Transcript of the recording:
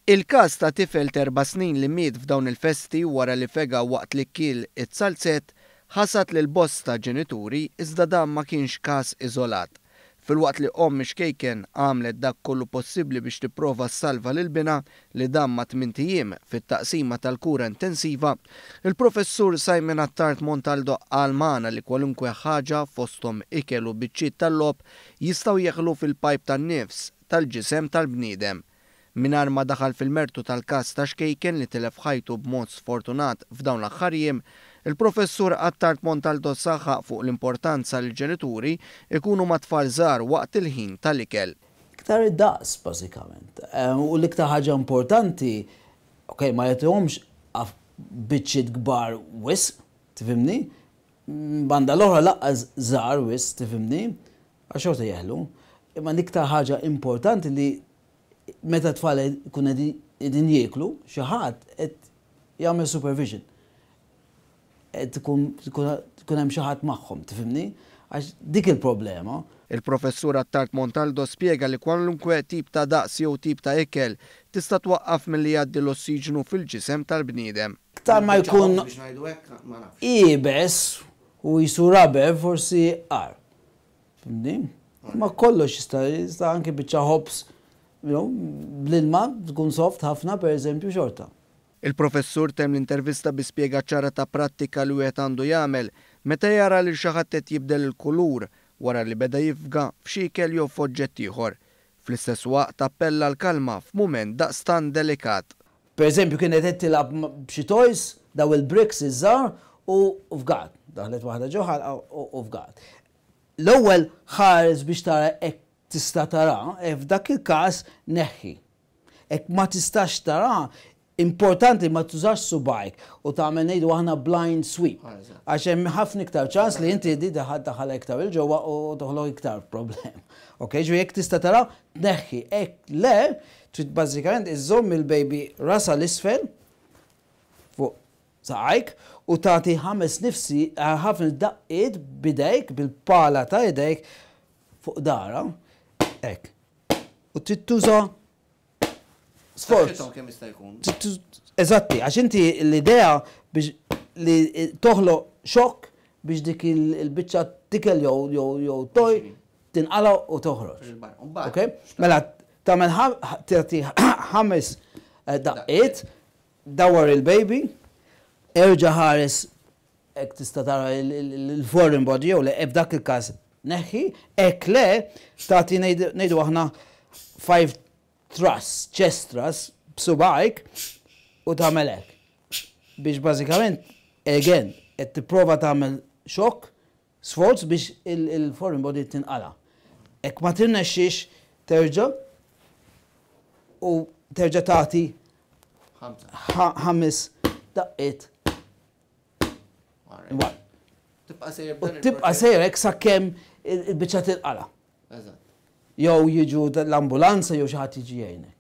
Il-każ ta' tifel t'erba' snin li miet f'dawn il-festi wara li fega waqt li kiel iz-zalzett ħasad lil bosta ġenituri iżda dan ma kienx każ iżolat. Filwaqt li omm ix-xkejken għamlet dak kollu possibbli biex tipprova ssalva lil binha li dam ma' tmint ijiem fit-taqsima tal-kura intensiva, il-Professur Simon Attard Montaldo qal magħna li kwalunkwe ħaġa fosthom ikel u biċċiet tal-logħob jistgħu jeħlu fil-pajp tan-nifs tal-ġisem tal-bniedem. Mingħajr ma daħal fil-mertu tal-każ ta' xkejken li tilef ħajtu b'mod sfortunat f'dawn l-aħħar jiem, il-Professur Attard Montaldo saħaq fuq l-importanza li l-ġenituri jkunu mat-tfal żgħar waqt il-ħin tal-ikel. Iktar id-daqs bażikament. U l-iktar ħaġa importanti, ok, ma jagħtihomx biċċiet kbar wisq, tifhimni? Banda l-oħra lanqas żgħar wisq, tifhimni? Għax xorta jeħlu. Imma l-iktar ħaġa importanti li meta t-tfal ikunu qegħdin jieklu, xi ħadd qed jagħmel supervision. Qed ikun hemm xi ħadd magħhom, tifhimni? Għax dik il-problema. Il-Professur Attard Montaldo spjega li kwalunkwe tip ta' daqs jew tip ta' ikel tista' twaqqaf milli jgħaddi l-ossiġnu fil-ġisem tal-bniedem. Iktar ma jkun iebes u qisu rubber forsi agħar. Fimni? Ma kollox jista' jista' anki biċċa ħobż, you know, bl-ilma tkun soft ħafna pereżempju xorta. Il-Professur temm l-intervista bi spjega ċara ta' prattika li wieħed għandu jagħmel meta jara lil xi ħadd qed jibdel il-kulur wara li beda jifga f'xi ikel jew f'oġġett ieħor. Fl-istess waqt appella għall-kalma f'mument daqstant delikat. Per eżempju kienet qed tilgħab b'xi toys, daw il-bricks iż-żgħar u fgat. Daħlet waħda ġo ħalqha u fgat. L-ewwel ħares biex tara hekk tista' tara, f'dak il-każ neħħi. Hekk ma tistax tara, importanti ma tużax subgħajk u tagħmel ngħidu aħna blind sweep. Għax hemm ħafna iktar ċans li inti di daħħalha iktar 'il ġewwa u toħloq iktar problem. Ok, ġifieri jekk tista' tara, tneħħi. Hekk le, trid bażikament iżżomm il-baby rasha 'l isfel fuq saqajk u tagħti ħames nifsi, ħafna daqqiet b'idejk, bil-pala ta' idejk fuq dahra, hekk. U trid tuża sforz. kemm jista' jkun. Eżatti, għax inti l-idea biex li toħloq xokk biex dik il-biċċa tikel jew jew jew toy tinqala' u toħroġ. Ok? Mela tagħmel tagħti ħames daqqiet, dawwar il-baby, erġa' ħares hekk tista' tara il-foreign body jew le, f'dak il-każ neħħi, hekk le tagħti ngħidu aħna five thrusts, chest thrusts b'subgħajk u tagħmel hekk. Biex bażikament again qed tipprova tagħmel xokk, sforz biex il-foreign body tinqala'. Hekk ma tirnexxix terġa' u terġa' tagħti ħames daqqiet. Tibqa' sejjer U tibqa' sejjer hekk sakemm il-biċċa tinqala'. Jew jiġu l-ambulanza jew xi ħadd jiġi jgħinek.